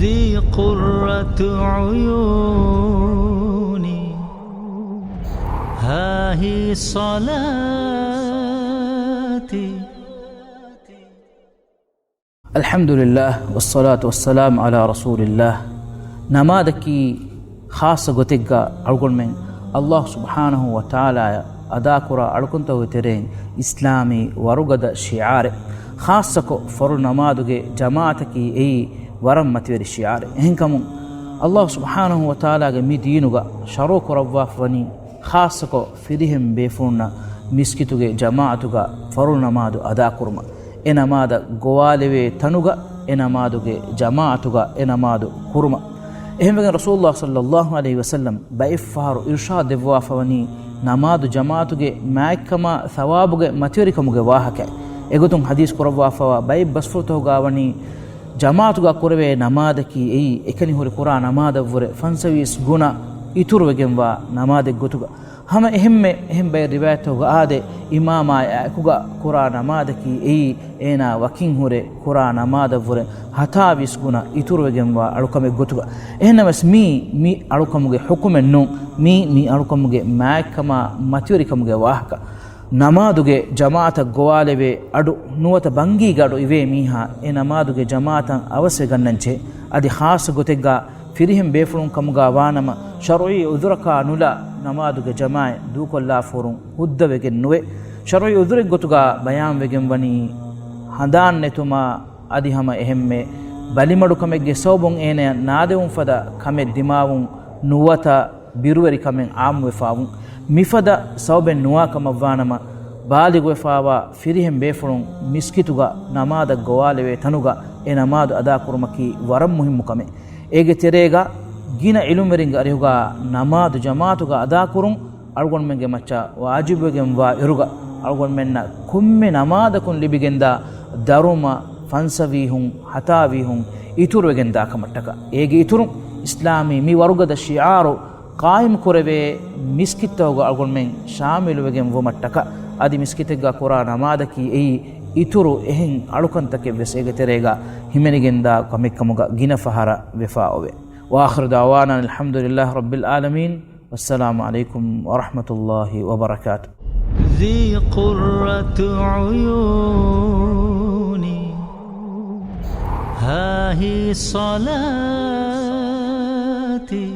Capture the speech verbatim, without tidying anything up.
ذي قرة عيوني، ها هي صلاتي. الحمد لله والصلاة والسلام على رسول الله. ނަމާދަކީ ޚާއްޞަ ގޮތެއްގަ އަޅުގަނޑުމެން އައްލާހު ސުބްޙާނަހު ވަތަޢާލާއަށް އަދާކުރާ އަޅުކަންތަކުގެ ތެރެއިން އިސްލާމީ ވަރުގަދަ ޝިޢާރެއް. ޚާއްޞަކޮށް ފަރުޟު ނަމާދުގެ ޖަމާޢަތަކީ އެއީ ވަރަށް މަތިވެރި ޝިޢާރެއް. އެހެންކަމުން އައްލާހު ސުބްޙާނަހު ވަތަޢާލާގެ މި ދީނުގަ ޝަރުޢު ކުރައްވާފަވަނީ ޚާއްޞަކޮށް ފިރިހެން ބޭފުޅުންނަށް މިސްކިތުގެ ޖަމާޢަތުގަ ފަރުޟު ނަމާދު އަދާކުރުމަށް، އެ ނަމާދަށް ގޮވާލެވޭ ތަނުގަ އެ ނަމާދުގެ ޖަމާޢަތުގަ އެ ނަމާދު ކުރުމަށް. އެހެންވެގެން ރަސޫލުﷲ ޞައްލައްލާހު ޢަލައިހި ވަސައްލަމް ބައެއްފަހަރު އިރުޝާދު ދެއްވާފަވަނީ ނަމާދު ޖަމާޢަތުގެ މާތްކަމާ ޘަވާބުގެ މަތިވެރިކަމުގެ ވާހަކައެއް. އެގޮތުން ޙަދީޘް ކުރައްވާފަވާ ބައެއް ބަސްފުޅުތަކުގަ ވަނީ، ޖަމާޢަތުގަ ކުރެވޭ ނަމާދަކީ އެއީ އެކަނި ހުރި ކުރާ ނަމާދަށްވުރެ ފަންސަވީސް ގުނަ އިތުރުވެގެންވާ ނަމާދެއް ގޮތުގަ. ހަމަ އެހެންމެ އެހެން ބައެއް ރިވާޔަތްތަކުގަ އާދޭ، އިމާމާއާ އެކުގަ ކުރާ ނަމާދަކީ އެއީ އޭނާ ވަކިން ހުރެ ކުރާ ނަމާދަށްވުރެ ހަތާވީސް ގުނަ އިތުރުވެގެންވާ އަޅުކަމެއް ގޮތުގަ. އެހެންނަމަވެސް މީ، މި އަޅުކަމުގެ ޙުކުމެއް ނޫން. މީ، މި އަޅުކަމުގެ މާތްކަމާ މަތިވެރިކަމުގެ ވާހަކަ. ނަމާދުގެ ޖަމާޢަތަށް ގޮވާލެވޭ އަޑު ނުވަތަ ބަންގީގެ އަޑު އިވޭ މީހާ އެ ނަމާދުގެ ޖަމާޢަތަށް އަވަސްވެގަންނަންޖެހޭ. އަދި ޚާއްޞަ ގޮތެއްގަ ފިރިހެން ބޭފުޅުން ކަމުގަ ވާނަމަ، ޝަރުޢީ ޢުޛުރަކާ ނުލާ ނަމާދުގެ ޖަމާޢަތް ދޫކޮށްލާފަހުރު ހުއްދަވެގެން ނުވޭ. ޝަރުޢީ ޢުޛުރެއް ގޮތުގަ ބަޔާންވެގެން ވަނީ ހަނދާން ނެތުމާ އަދި ހަމަ އެހެންމެ ބަލިމަޑުކަމެއްގެ ސަބަބުން އޭނަޔަށް ނާދެވުން ފަދަ ކަމެއް ދިމާވުން ނުވަތަ ބިރުވެރިކަމެއް ޢާއްމުވެފަވުން. މިފަދަ ސަބަބެއް ނުވާ ކަމަށްވާނަމަ، ބާލިޣުވެފަވާ ފިރިހެން ބޭފުޅުން މިސްކިތުގަ ނަމާދަށް ގޮވާލެވޭ ތަނުގަ އެ ނަމާދު އަދާކުރުމަކީ ވަރަށް މުހިއްމު ކަމެއް. އޭގެ ތެރޭގަ ގިނަ ޢިލްމުވެރިންގެ އަރިހުގަ ނަމާދު ޖަމާޢަތުގަ އަދާކުރުން އަޅުގަނޑުމެންގެ މައްޗަށް ވާޖިބުވެގެންވާ އިރުގަ، އަޅުގަނޑުމެންނަށް ކޮންމެ ނަމާދަކުން ލިބިގެންދާ ދަރުމަ ފަންސަވީހުން ހަތާވީހުން އިތުރުވެގެންދާ ކަމަށްޓަކާ. އޭގެ އިތުރުން އިސްލާމީ މި ވަރުގަދަ ޝިޢާރު ޤާއިމް ކުރެވޭ މިސްކިތްތަކުގަ އަޅުގަނޑުމެން ޝާމިލުވެގެން ވުމަށްޓަކާ. އަދި މިސްކިތެއްގަ ކުރާ ނަމާދަކީ އެއީ އިތުރު އެހެން އަޅުކަންތަކެއްވެސް އޭގެ ތެރޭގަ ހިމެނިގެންދާ ކަމެއްކަމުގަ ގިނަ ފަހަރަށް ވެފަ އޮވޭ. وآخر دعوانا أن الحمد لله رب العالمين. والسلام عليكم ورحمة الله وبركاته. ذي قرة عيوني، ها هي صلاتي.